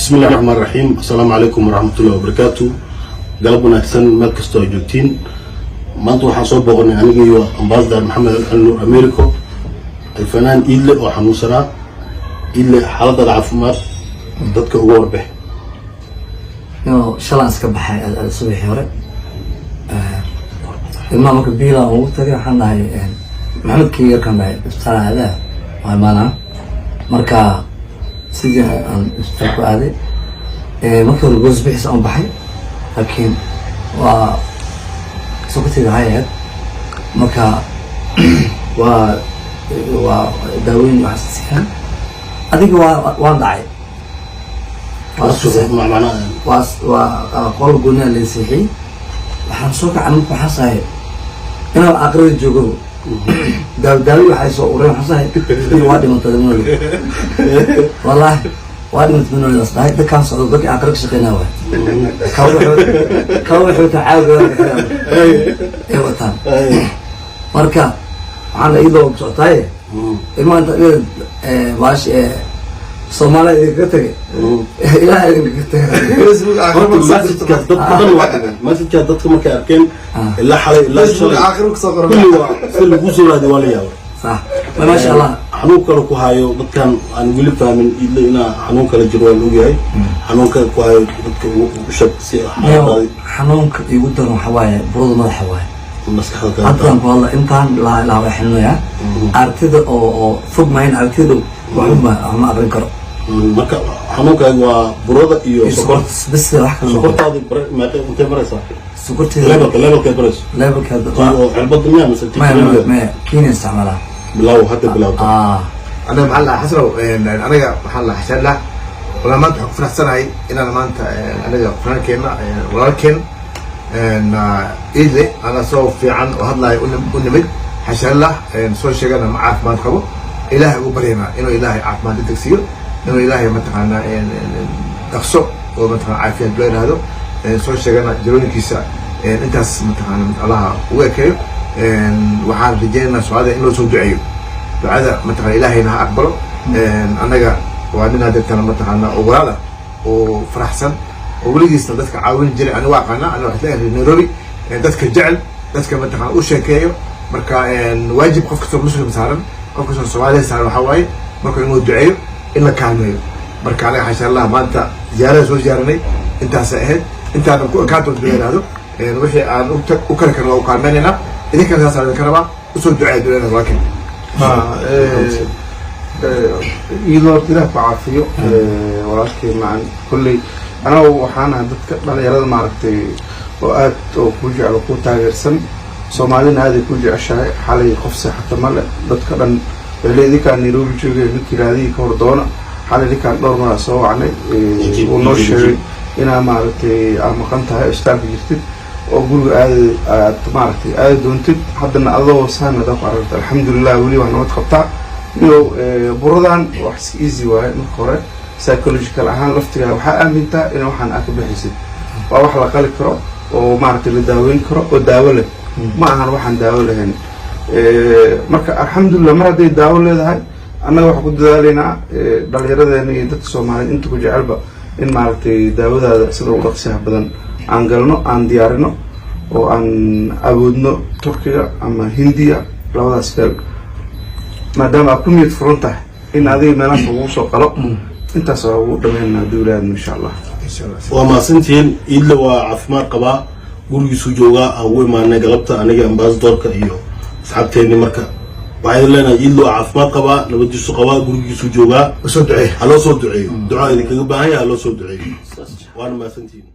Bismi illahi raxmaan raxiim. Assalaamu calaykum waraxmatullahi wabarakaatu. Galab wanaagsan meel kastoo ay joogtiin. Maanta waxaan soo booqanay, aniga iyo Ambassador Maxamed Ali Nuur Americo, alfanaan Iidle oo xanuunsanaa. Iidle, xaaladaada caafimaad dadka uga warbix. Inuu shalaan iska baxay subaxii hore. Ilmaha marka biila ugu tagay, waxaan dhahay Maxamed kii yarkaan dhahay, isbitaal aadaa, waa imaanaa. Marka sidii aan isbitaal ku aaday, markii hore goos bixis aan baxay, laakiin waa sokorteyda hay ahayd. Marka waa daaweyn waxaas siiyaan. Adiga waan dhacay. Macnaa? Waa qol gooniya la seexiyey. Waxaan soo kacay marka waxaan sahay inaan aqrada joogo. Daawi waxay soo ureen. Waxaan sahay waa dhimantay manoli, wallahi waa dhimantay manolidaas dhahay. Dadkaan socdo, dadkii aqra ka shaqeynaa waay. Kaba waxay wataan caawiga ay wataan. Marka waxaan la iyadoo socotaaye ilmaha inta baash Soomaaliya idinkaga tagay, Ilaah idinkaga tagay. Horta message-kaas dadka dhan waa dhigay. Message-kaas dadka markay arkeen, ilaa xalay ilaa shalay, kulli waa si lagu soo raadiy, waa la yaabay. Sax, maasha Allah. Xanuun kale ku hayo, dadkan aan weli fahmin Iidle inaa xanuun kale jiro waa la ogyahay. Xanuun kale ku hayo dadka ugu sheeg si xaaladaadi. Xanuunka igu daran waxa waaye burada madaxa waaye. Maskaxda kale. Haddaan ku hadla, intaan laa ilaa waa xanuunaya. Aragtida oo fog mahayn, aragtida dhow waxba ma aqrin karo. Marka xanuunkaaga waa burada iyo sokor? Bas, wax kale ma qabo. Sokortaadi meeqa, intee maraysaa? Sokorteeda Levelka marayso? Levelka. Tii oo cirbada miyaa mise tii maya? kaniiniga? Maya, kiina isticmaalaa. Bilaaw, hadda bilawta. Ah. Anaga maxaa lahaa, Xasanow, anaga waxaan lahaa xashaan walaa. Maanta waxaan ku faraxsanahay inaan maanta anaga fanaankeenna, walaalkeen Iidle, ana soo fiican oo hadlaayo u nimid. Xashaanlah soo sheegana ma caafimaad qabo. Ilaahay ugu baryaynaa inuu Ilaahay caafimaad degdeg siiyo, inuu Ilaahay mataqaanaa dhaqso oo mataqana caafiyaad loo yidhaahdo. Soo sheegana jirooyinkiisa intaas mataqaana Allaha ugu ekeeyo. Waxaan rajeynaynaa soomaalida in loo soo duceeyo. Ducada mataqana Ilaahayna ha aqbalo. Annaga waa nin hadeetana mataqaana oo walaal ah oo faraxsan oo weligiisna dadka caawin jiray. Ani waa aqaana, ani waxaan leeyahay Nairobi dadka jecel, dadka mataqana u sheekeeyo. Marka waajib qof kastoo Muslim saaran, qof kastoo Soomaaliya saaran waxaa waaye marka inuu duceeyo, in la kaalmeeyo. Marka anaga xasha Allah maanta ziyaarada soo ziyaaranay intaasay ahayd. Intaanan ku ekaan doonto yidhaahdo, wixii aan u kari karno waa u kaalmeynaynaa. Idinkana saas aan idinka rabaa, usoo duceeya duceynaa walaalkeen. Iyadoo horta Ilaah ku caafiyo, walaalkay macan. Kolley anagu waxaan ahay dadka dhalinyarada maaragtay oo aad oo ku jecel oo ku taageersan. Soomaalina aaday ku jeceshahay. Xalay qof seexata male, dadka dhan waxay leeyihin idinkaan Nairobi joogay, ninkii raadiyii ka hor doona. Xalay ninkaan dhowr maraa soo wacnay, uu noo sheegay inaa maaragtay aa maqan tahay, isbitaalka jirtid oo guriga aada aad maaragtay aada doontid. Haddana adoo saan hadaa ku aragto, alxamdulilah, weli waa nabad qabtaa. Iyo buradan wax iska easy waaye. Marka hore psychological ahaan laftigaa waxaa aamintaa in waxaan aad ka bixaysid waa wax la qali karo oo maaragtay la daaweyn karo oo daawo leh. Ma ahan waxaan daawo lahayn. Marka alxamdulilah, mar hadday daawo leedahay, annaga waxaan ku dadaalaynaa dhalinyaradeena iyo dadka Soomaaliyeed inta ku jecelba in maaragtay daawadaada sida ugu dhaqsiyaha badan aan galno, aan diyaarino oo aan awoodno Turkiga ama Hindiya, labadaas meel, maadaama aad ku niyad furan tahay in adiga meelahaas lagu soo qalo. Intaas waa ugu dhameynaa hadduu Ilaahay, insha Allah. Waa mahadsantihiin. Iidle waa caafimaad qabaa, gurigiisuu joogaa. Aan ugu imaanay galabta, aniga, ambassadorka iyo asxaabteeni. Marka waxaan idin leenahay, Iidle waa caafimaad qabaa, nabadiisu qabaa, gurigiisuu joogaa. Usoo duceey. Ha loo soo duceeyo, ducaa idinkaga baahan yahay, ha loo soo duceeyo. Waana mahadsantihiin.